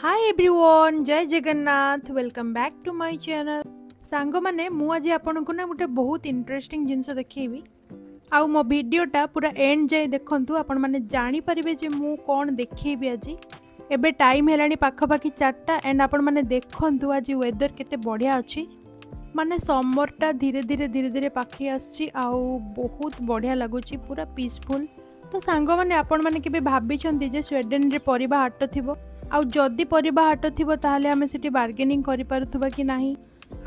Hi everyone, Jay Jagannath. Welcome back to my channel. ସାଙ୍ଗମାନେ, ମୁଁ ଆଜି ଆପଣଙ୍କୁ ନା ଗୋଟେ ବହୁତ ଇଣ୍ଟରେଷ୍ଟିଂ ଜିନିଷ ଦେଖେଇବି। ଆଉ ମୋ ଭିଡ଼ିଓଟା ପୁରା ଏଣ୍ଡ ଯାଏ ଦେଖନ୍ତୁ, ଆପଣମାନେ ଜାଣିପାରିବେ ଯେ ମୁଁ କ'ଣ ଦେଖେଇବି ଆଜି। ଏବେ ଟାଇମ୍ ହେଲାଣି ପାଖାପାଖି 4ଟା ଆଣ୍ଡ ଆପଣମାନେ ଦେଖନ୍ତୁ ଆଜି ୱେଦର କେତେ ବଢ଼ିଆ ଅଛି। ମାନେ ସମରଟା ଧୀରେ ଧୀରେ ଧୀରେ ଧୀରେ ପାଖେଇ ଆସୁଛି ଆଉ ବହୁତ ବଢ଼ିଆ ଲାଗୁଛି, ପୁରା ପିସଫୁଲ୍। ତ ସାଙ୍ଗମାନେ, ଆପଣମାନେ କେବେ ଭାବିଛନ୍ତି ଯେ ସ୍ୱିଡେନରେ ପରିବା ହାଟ ଥିବ? ଆଉ ଯଦି ପରିବା ହାଟ ଥିବ, ତାହେଲେ ଆମେ ସେଠି ବାର୍ଗେନିଂ କରିପାରୁଥିବା କି ନାହିଁ?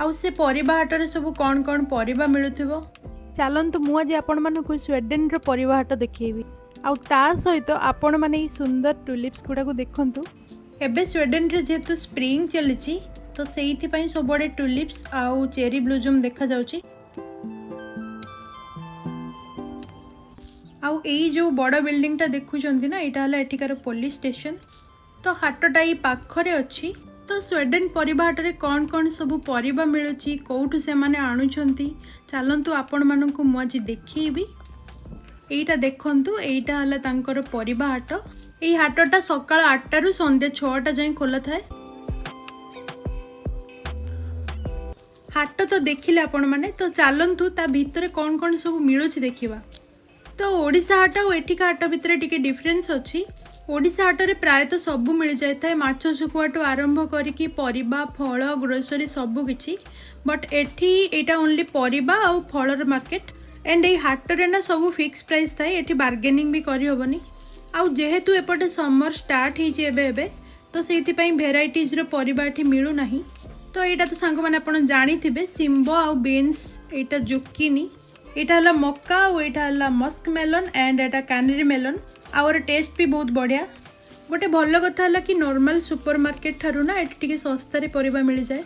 ଆଉ ସେ ପରିବା ହାଟରେ ସବୁ କ'ଣ କ'ଣ ପରିବା ମିଳୁଥିବ? ଚାଲନ୍ତୁ, ମୁଁ ଆଜି ଆପଣମାନଙ୍କୁ ସ୍ୱିଡେନର ପରିବା ହାଟ ଦେଖେଇବି। ଆଉ ତା ସହିତ ଆପଣମାନେ ଏଇ ସୁନ୍ଦର ଟୁଲିପ୍ସ ଗୁଡ଼ାକୁ ଦେଖନ୍ତୁ। ଏବେ ସ୍ୱିଡେନରେ ଯେହେତୁ ସ୍ପ୍ରିଙ୍ଗ ଚାଲିଛି, ତ ସେଇଥିପାଇଁ ସବୁଆଡ଼େ ଟୁଲିପ୍ସ ଆଉ ଚେରି ବ୍ଲୁଜମ୍ ଦେଖାଯାଉଛି। ଆଉ ଏଇ ଯେଉଁ ବଡ଼ ବିଲ୍ଡିଂଟା ଦେଖୁଛନ୍ତି ନା, ଏଇଟା ହେଲା ଏଠିକାର ପୋଲିସ ଷ୍ଟେସନ। ତ ହାଟଟା ଏଇ ପାଖରେ ଅଛି। ତ ସ୍ୱିଡେନ ପରିବା ହାଟରେ କ'ଣ କ'ଣ ସବୁ ପରିବା ମିଳୁଛି, କେଉଁଠୁ ସେମାନେ ଆଣୁଛନ୍ତି, ଚାଲନ୍ତୁ ଆପଣମାନଙ୍କୁ ମୁଁ ଆଜି ଦେଖେଇବି। ଏଇଟା ଦେଖନ୍ତୁ, ଏଇଟା ହେଲା ତାଙ୍କର ପରିବା ହାଟ। ଏଇ ହାଟଟା ସକାଳ 8ଟାରୁ ସନ୍ଧ୍ୟା 6ଟା ଯାଏଁ ଖୋଲା ଥାଏ। ହାଟ ତ ଦେଖିଲେ ଆପଣମାନେ, ତ ଚାଲନ୍ତୁ ତା ଭିତରେ କ'ଣ କ'ଣ ସବୁ ମିଳୁଛି ଦେଖିବା। ତ ଓଡ଼ିଶା ହାଟ ଆଉ ଏଠିକା ହାଟ ଭିତରେ ଟିକେ ଡିଫରେନ୍ସ ଅଛି। ଓଡ଼ିଶା ହାଟରେ ପ୍ରାୟତଃ ସବୁ ମିଳିଯାଇଥାଏ, ମାଛ ଶୁଖୁଆଠୁ ଆରମ୍ଭ କରିକି ପରିବା, ଫଳ, ଗ୍ରୋସରୀ ସବୁ କିଛି। ବଟ୍ ଏଠି ଏଇଟା ଓନ୍ଲି ପରିବା ଆଉ ଫଳର ମାର୍କେଟ। ଆଣ୍ଡ ଏଇ ହାଟରେ ନା ସବୁ ଫିକ୍ସ ପ୍ରାଇସ୍ ଥାଏ, ଏଠି ବାର୍ଗେନିଂ ବି କରିହେବନି। ଆଉ ଯେହେତୁ ଏପଟେ ସମର ଷ୍ଟାର୍ଟ ହେଇଛି ଏବେ ଏବେ, ତ ସେଇଥିପାଇଁ ଭେରାଇଟିଜ୍ର ପରିବା ଏଠି ମିଳୁନାହିଁ। ତ ଏଇଟା ତ ସାଙ୍ଗମାନେ ଆପଣ ଜାଣିଥିବେ, ଶିମ୍ବ ଆଉ ବିନ୍ସ, ଏଇଟା ଜୁକିନି, ଏଇଟା ହେଲା ମକା ଆଉ ଏଇଟା ହେଲା ମସ୍କ ମେଲନ୍ ଆଣ୍ଡ ଏଇଟା କାନେରୀ ମେଲନ୍। ଆଉ ଏର ଟେଷ୍ଟ ବି ବହୁତ ବଢ଼ିଆ। ଗୋଟେ ଭଲ କଥା ହେଲା କି ନର୍ମାଲ ସୁପର ମାର୍କେଟ ଠାରୁ ନା ଏଠି ଟିକେ ଶସ୍ତାରେ ପରିବା ମିଳିଯାଏ।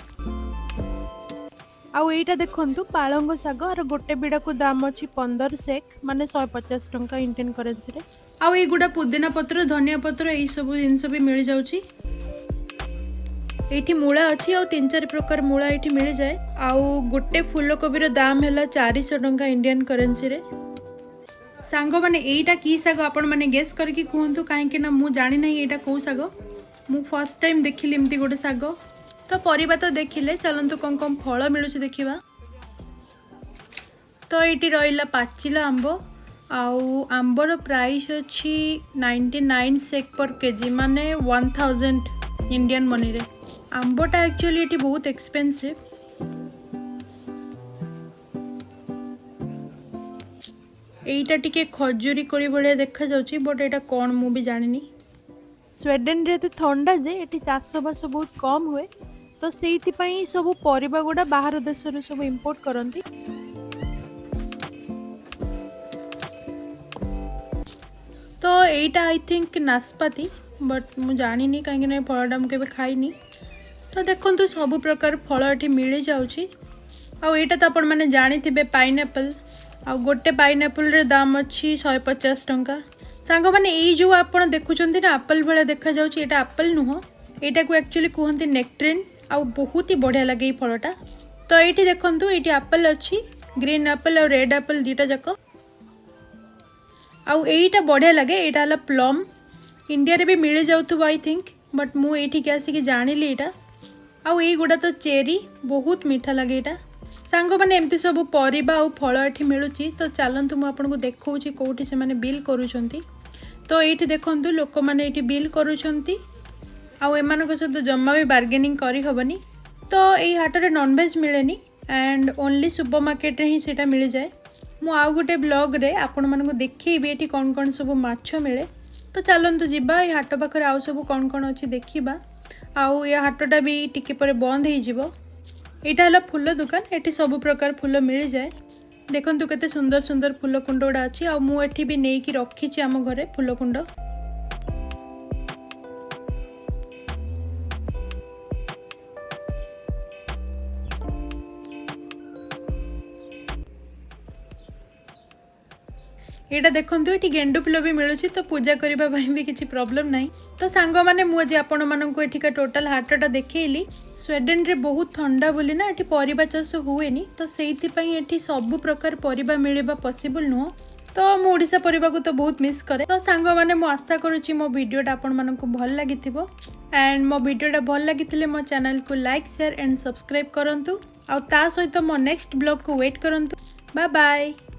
ଆଉ ଏଇଟା ଦେଖନ୍ତୁ, ପାଳଙ୍ଗ ଶାଗ। ଆର ଗୋଟେ ବିଡ଼ାକୁ ଦାମ ଅଛି 15 ସେକ୍, ମାନେ 150 ଟଙ୍କା ଇଣ୍ଡିଆନ୍ କରେନ୍ସିରେ। ଆଉ ଏଇଗୁଡ଼ା ପୁଦିନା ପତ୍ର, ଧନିଆ ପତ୍ର, ଏଇସବୁ ଜିନିଷ ବି ମିଳିଯାଉଛି। ଏଇଠି ମୂଳା ଅଛି ଆଉ ତିନି ଚାରି ପ୍ରକାର ମୂଳା ଏଇଠି ମିଳିଯାଏ। ଆଉ ଗୋଟେ ଫୁଲକୋବିର ଦାମ ହେଲା 400 ଟଙ୍କା ଇଣ୍ଡିଆନ୍ କରେନ୍ସିରେ। ସାଙ୍ଗମାନେ, ଏଇଟା କି ଶାଗ ଆପଣମାନେ ଗେସ୍ କରିକି କୁହନ୍ତୁ, କାହିଁକି ନା ମୁଁ ଜାଣିନାହିଁ ଏଇଟା କେଉଁ ଶାଗ। ମୁଁ ଫାର୍ଷ୍ଟ ଟାଇମ୍ ଦେଖିଲି ଏମିତି ଗୋଟେ ଶାଗ। ତ ପରିବା ତ ଦେଖିଲେ, ଚାଲନ୍ତୁ କ'ଣ କ'ଣ ଫଳ ମିଳୁଛି ଦେଖିବା। ତ ଏଇଠି ରହିଲା ପାଚିଲା ଆମ୍ବ ଆଉ ଆମ୍ବର ପ୍ରାଇସ୍ ଅଛି 99 SEK per kg, ମାନେ 1000 ଇଣ୍ଡିଆନ୍ ମନିରେ। ଆମ୍ବଟା ଆକ୍ଚୁଆଲି ଏଠି ବହୁତ ଏକ୍ସପେନ୍ସିଭ୍। ଏଇଟା ଟିକେ ଖଜୁରୀ କୋଳି ଭଳିଆ ଦେଖାଯାଉଛି, ବଟ୍ ଏଇଟା କ'ଣ ମୁଁ ବି ଜାଣିନି। ସ୍ୱିଡେନରେ ଏତେ ଥଣ୍ଡା ଯେ ଏଠି ଚାଷବାସ ବହୁତ କମ୍ ହୁଏ। ତ ସେଇଥିପାଇଁ ସବୁ ପରିବା ଗୁଡ଼ା ବାହାର ଦେଶରୁ ସବୁ ଇମ୍ପୋର୍ଟ କରନ୍ତି। ତ ଏଇଟା I think ନାସପାତି, ବଟ୍ ମୁଁ ଜାଣିନି, କାହିଁକିନା ଏ ଫଳଟା ମୁଁ କେବେ ଖାଇନି। ତ ଦେଖନ୍ତୁ, ସବୁ ପ୍ରକାର ଫଳ ଏଠି ମିଳିଯାଉଛି। ଆଉ ଏଇଟା ତ ଆପଣମାନେ ଜାଣିଥିବେ, ପାଇନାପଲ୍। ଆଉ ଗୋଟେ ପାଇନାପଲ୍ର ଦାମ ଅଛି 150 ଟଙ୍କା। ସାଙ୍ଗମାନେ, ଏଇ ଯେଉଁ ଆପଣ ଦେଖୁଛନ୍ତି ନା, ଆପଲ୍ ଭଳିଆ ଦେଖାଯାଉଛି, ଏଇଟା ଆପଲ୍ ନୁହଁ। ଏଇଟାକୁ ଆକ୍ଚୁଆଲି କୁହନ୍ତି ନେକ୍ଟ୍ରିନ୍ ଆଉ ବହୁତ ହି ବଢ଼ିଆ ଲାଗେ ଏଇ ଫଳଟା। ତ ଏଇଠି ଦେଖନ୍ତୁ, ଏଇଠି ଆପଲ୍ ଅଛି, ଗ୍ରୀନ୍ ଆପଲ୍ ଆଉ ରେଡ୍ ଆପଲ୍ ଦୁଇଟା ଯାକ। ଆଉ ଏଇଟା ବଢ଼ିଆ ଲାଗେ, ଏଇଟା ହେଲା ପ୍ଲମ୍। ଇଣ୍ଡିଆରେ ବି ମିଳିଯାଉଥିବ I think, but ମୁଁ ଏଇଠିକି ଆସିକି ଜାଣିଲି ଏଇଟା। ଆଉ ଏଇଗୁଡ଼ା ତ ଚେରି, ବହୁତ ମିଠା ଲାଗେ ଏଇଟା। ସାଙ୍ଗମାନେ, ଏମିତି ସବୁ ପରିବା ଆଉ ଫଳ ଏଠି ମିଳୁଛି। ତ ଚାଲନ୍ତୁ, ମୁଁ ଆପଣଙ୍କୁ ଦେଖାଉଛି କେଉଁଠି ସେମାନେ ବିଲ୍ କରୁଛନ୍ତି। ତ ଏଇଠି ଦେଖନ୍ତୁ, ଲୋକମାନେ ଏଇଠି ବିଲ୍ କରୁଛନ୍ତି ଆଉ ଏମାନଙ୍କ ସହିତ ଜମା ବି ବାର୍ଗେନିଂ କରିହେବନି। ତ ଏଇ ହାଟରେ ନନଭେଜ୍ ମିଳେନି ଆଣ୍ଡ ଓନ୍ଲି ସୁପର ମାର୍କେଟରେ ହିଁ ସେଇଟା ମିଳିଯାଏ। ମୁଁ ଆଉ ଗୋଟେ ବ୍ଲଗ୍ରେ ଆପଣମାନଙ୍କୁ ଦେଖେଇବି ଏଠି କ'ଣ କ'ଣ ସବୁ ମାଛ ମିଳେ। ତ ଚାଲନ୍ତୁ ଯିବା, ଏଇ ହାଟ ପାଖରେ ଆଉ ସବୁ କ'ଣ କ'ଣ ଅଛି ଦେଖିବା। ଆଉ ଏ ହାଟଟା ବି ଟିକେ ପରେ ବନ୍ଦ ହେଇଯିବ। ଏଇଟା ହେଲା ଫୁଲ ଦୋକାନ। ଏଠି ସବୁ ପ୍ରକାର ଫୁଲ ମିଳିଯାଏ। ଦେଖନ୍ତୁ, କେତେ ସୁନ୍ଦର ସୁନ୍ଦର ଫୁଲ କୁଣ୍ଡ ଗୁଡ଼ା ଅଛି। ଆଉ ମୁଁ ଏଠି ବି ନେଇକି ରଖିଛି ଆମ ଘରେ ଫୁଲ କୁଣ୍ଡ। ଏଇଟା ଦେଖନ୍ତୁ, ଏଠି ଗେଣ୍ଡୁ ଫୁଲ ବି ମିଳୁଛି। ତ ପୂଜା କରିବା ପାଇଁ ବି କିଛି ପ୍ରୋବ୍ଲେମ୍ ନାହିଁ। ତ ସାଙ୍ଗମାନେ, ମୁଁ ଆଜି ଆପଣମାନଙ୍କୁ ଏଠିକା ଟୋଟାଲ ହାଟଟା ଦେଖେଇଲି। ସ୍ୱିଡେନରେ ବହୁତ ଥଣ୍ଡା ବୋଲି ନା ଏଠି ପରିବା ଚାଷ ହୁଏନି। ତ ସେଇଥିପାଇଁ ଏଠି ସବୁ ପ୍ରକାର ପରିବା ମିଳିବା ପସିବଲ୍ ନୁହଁ। ତ ମୁଁ ଓଡ଼ିଶା ପରିବାକୁ ତ ବହୁତ ମିସ୍ କରେ। ତ ସାଙ୍ଗମାନେ, ମୁଁ ଆଶା କରୁଛି ମୋ ଭିଡ଼ିଓଟା ଆପଣମାନଙ୍କୁ ଭଲ ଲାଗିଥିବ। ଆଣ୍ଡ ମୋ ଭିଡ଼ିଓଟା ଭଲ ଲାଗିଥିଲେ ମୋ ଚ୍ୟାନେଲକୁ ଲାଇକ୍, ସେୟାର ଆଣ୍ଡ ସବସ୍କ୍ରାଇବ୍ କରନ୍ତୁ। ଆଉ ତା ସହିତ ମୋ ନେକ୍ସଟ ବ୍ଲଗ୍କୁ ୱେଟ୍ କରନ୍ତୁ। Bye bye.